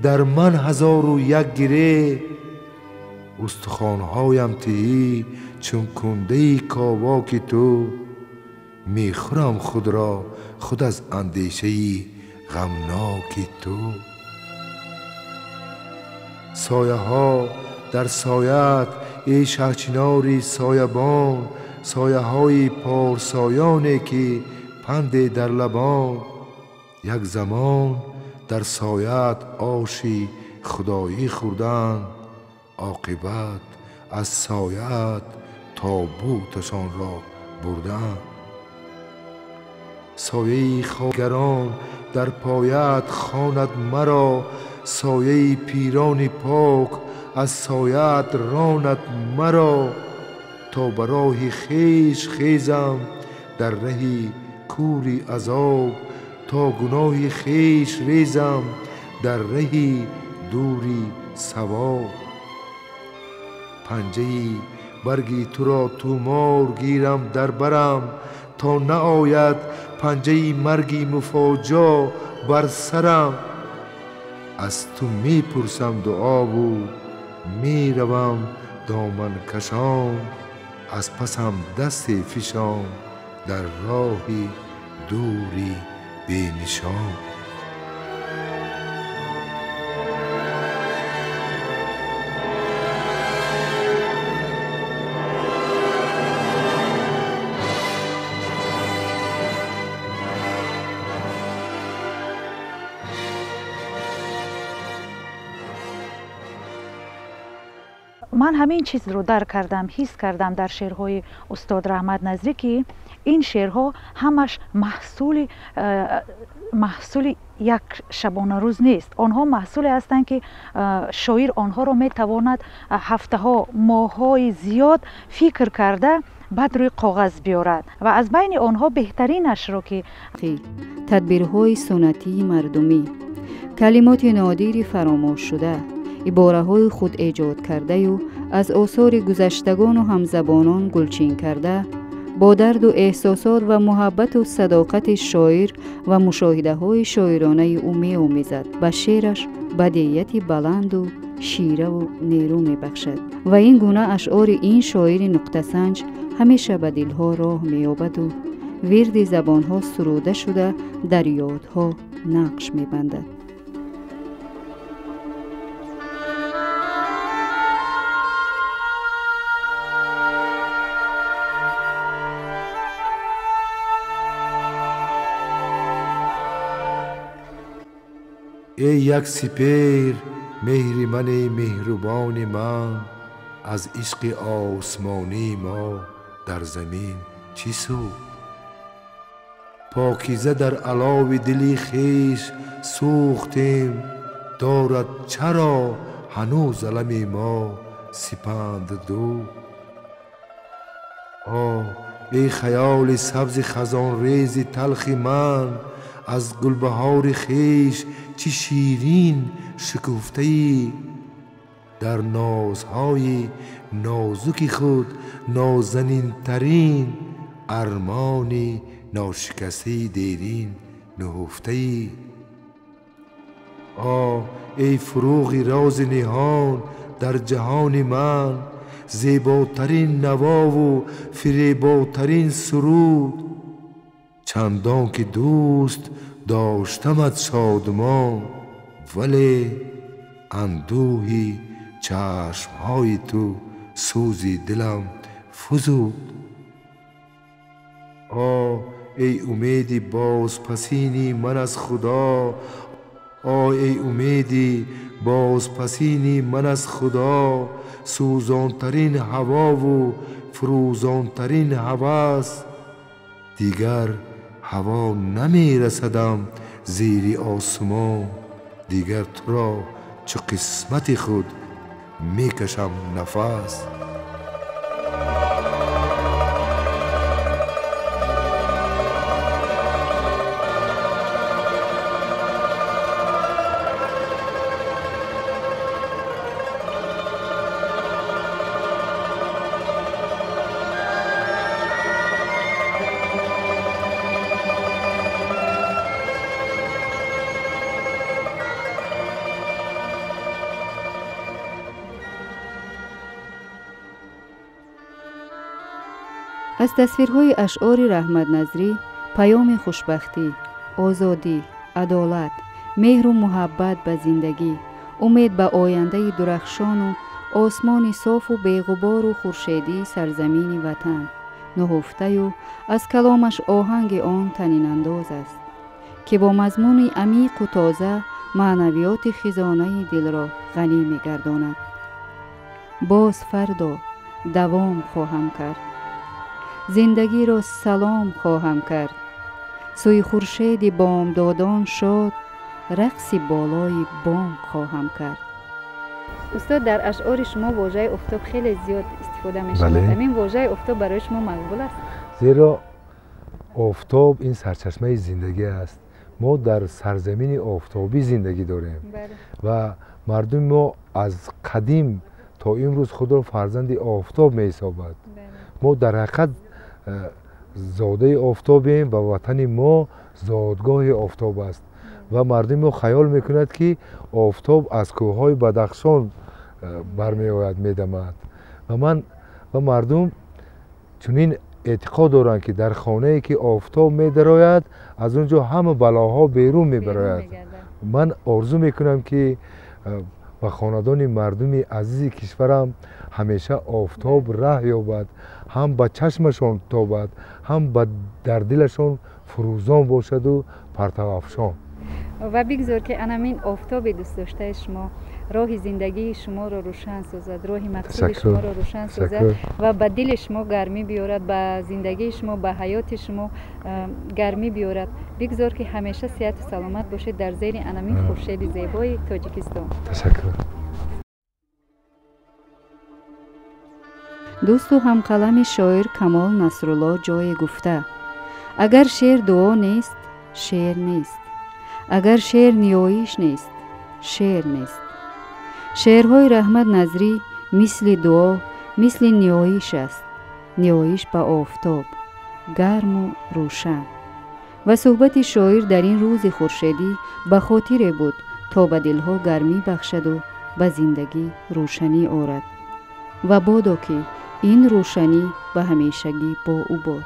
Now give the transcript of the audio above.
дар ман ҳазору як гире. Устухонҳоям тиҳӣ чун кундаи ковоки ту, мехӯрам худро худ аз андешаи ғамноки ту. Сояҳо дар соят эй шаҳчинори соябон, сояҳои порсоёне ки панде дар лабон. Як замон дар соят оши худоӣ хӯрданд, оқибат аз соят тобуташонро бурданд. Сояи хогарон дар поят хонад маро, сояи пирони пок аз соят ронад маро. То ба роҳи хеш хезам дар раҳи кӯри азоб, то гуноҳи хеш резам дар раҳи дури савоб. Панҷаи барги туро тумор гирам дар барам, то наояд панҷаи марги муфоҷо бар сарам. Аз ту мепурсам дуову меравам доманкашон, аз пасам дасте фишон дар роҳи дури бенишон. Ман ҳамин чизро дарк кардам, ҳис кардам дар шеърҳои устод Раҳмат Назрӣ, ки ин шеърҳо ҳамаш маҳсули як шабонарӯз нест. Онҳо маҳсуле ҳастанд, ки шоир онҳоро метавонад ҳафтаҳо, моҳҳои зиёд фикр карда баъд рӯи коғаз биёрад ва аз байни онҳо беҳтаринашро ки тадбирҳои суннатии мардумӣ, калимоти нодири фаромӯшшуда, ибораҳои худэҷодкардаю аз осори гузаштагону ҳамзабонон гулчин карда, бо дарду эҳсосот ва муҳаббату садоқати шоир ва мушоҳидаҳои шоиронаи ӯ меомезад, ба шеъраш бадеияти баланду шираву нерӯ мебахшад. Ва ин гуна ашъори ин шоири нуқтасанҷ ҳамеша ба дилҳо роҳ меёбаду вирди забонҳо суруда шуда дар ёдҳо нақш мебандад. Эй як сипер меҳри мани меҳрубони ман, аз ишқи осмонии мо дар замин чӣ суд? Покиза дар алови дили хеш сӯхтем, дорад чаро ҳанӯз алами мо сипанд дуд? О эй хаёли сабзи хазонрези талхи ман, аз гулбаҳори хеш чӣ ширин шукуфтаӣ. Дар нозҳои нозуки худ нозанинтарин армони ношикастаи дерин нуҳуфтаӣ. О эй фурӯғи рози ниҳон дар ҷаҳони ман, зеботарин навову фиреботарин суруд. Чандон ки дӯст доштамат шодмон, вале андӯҳи чашмҳои ту сӯзи дилам фузуд. О эй умеди бозпасини ман аз худо, о эй умеди бозпасини ман аз худо, сӯзонтарин ҳавову фурӯзонтарин ҳавас. Дигар ҳаво намерасадам зери осмон, дигар туро чу қисмати худ мекашам нафас. Аз тасвирҳои ашъори Раҳмат Назрӣ паёми хушбахтӣ, озодӣ, адолат, меҳру муҳаббат ба зиндагӣ, умед ба ояндаи дурахшону осмони софу беғубору хуршедии сарзамини ватан нуҳуфтаю аз каломаш оҳанги он танинандоз аст, ки бо мазмуни амиқу тоза маънавиёти хизонаи дилро ғанӣ мегардонад. Боз фардо давом хоҳам кард, зиндагиро салом хоҳам кард, сӯи хуршеди бомдодон шод рақси болои бом хоҳам кард. Устод, дар ашъори шумо вожаи офтоб хеле зиёд истифода мешавад. Ҳамин вожаи офтоб барои шумо мақбул аст? Зеро офтоб ин сарчашмаи зиндагӣ аст. Мо дар сарзамини офтобӣ зиндагӣ дорем ва мардуми мо аз қадим то имрӯз худро фарзанди офтоб меҳисобад. Мо дар ҳақиқат зодаи офтобем ва ватани мо зодгоҳи офтоб аст ва мардуми мо хаёл мекунад, ки офтоб аз кӯҳҳои Бадахшон бармеояд, медамад. Ва мардум чунин эътиқод доранд, ки дар хонае ки офтоб медарояд, аз он ҷо ҳама балоҳо берун мебарояд. Ман орзу мекунам, ки ба хонадони мардуми азизи кишварам ҳамеша офтоб раҳ ёбад, ҳам ба чашмашон тобад, ҳам дар дилашон фурӯзон бошаду партавафшон. Ва бигзор, ки анамин офтоби дӯстдоштаи шумо роҳи зиндагии шуморо рӯшан созад, роҳи мақсуди шуморо рӯшан созад ва ба дили шумо гармӣ биёрад, ба зиндагии шумо, ба ҳаёти шумо гармӣ биёрад. Бигзор, ки ҳамеша сиҳату саломат бошед дар зери анамин хуршеди зебои Тоҷикистон. Ташаккур. Дӯсту ҳамқалами шоир Камол Насрулло ҷое гуфта: агар шеър дуо нест, шеър нест, агар шеър ниёиш нест, шеър нест. Шеърҳои Раҳмат Назрӣ мисли дуо, мисли ниёиш аст, ниёиш ба офтоб, гарму рӯшан. Ва суҳбати шоир дар ин рӯзи хуршедӣ ба хотире буд, то ба дилҳо гармӣ бахшаду ба зиндагӣ рӯшанӣ орад. Ва бодо, ки ин рӯшанӣ ба ҳамешагӣ бо ӯ бод.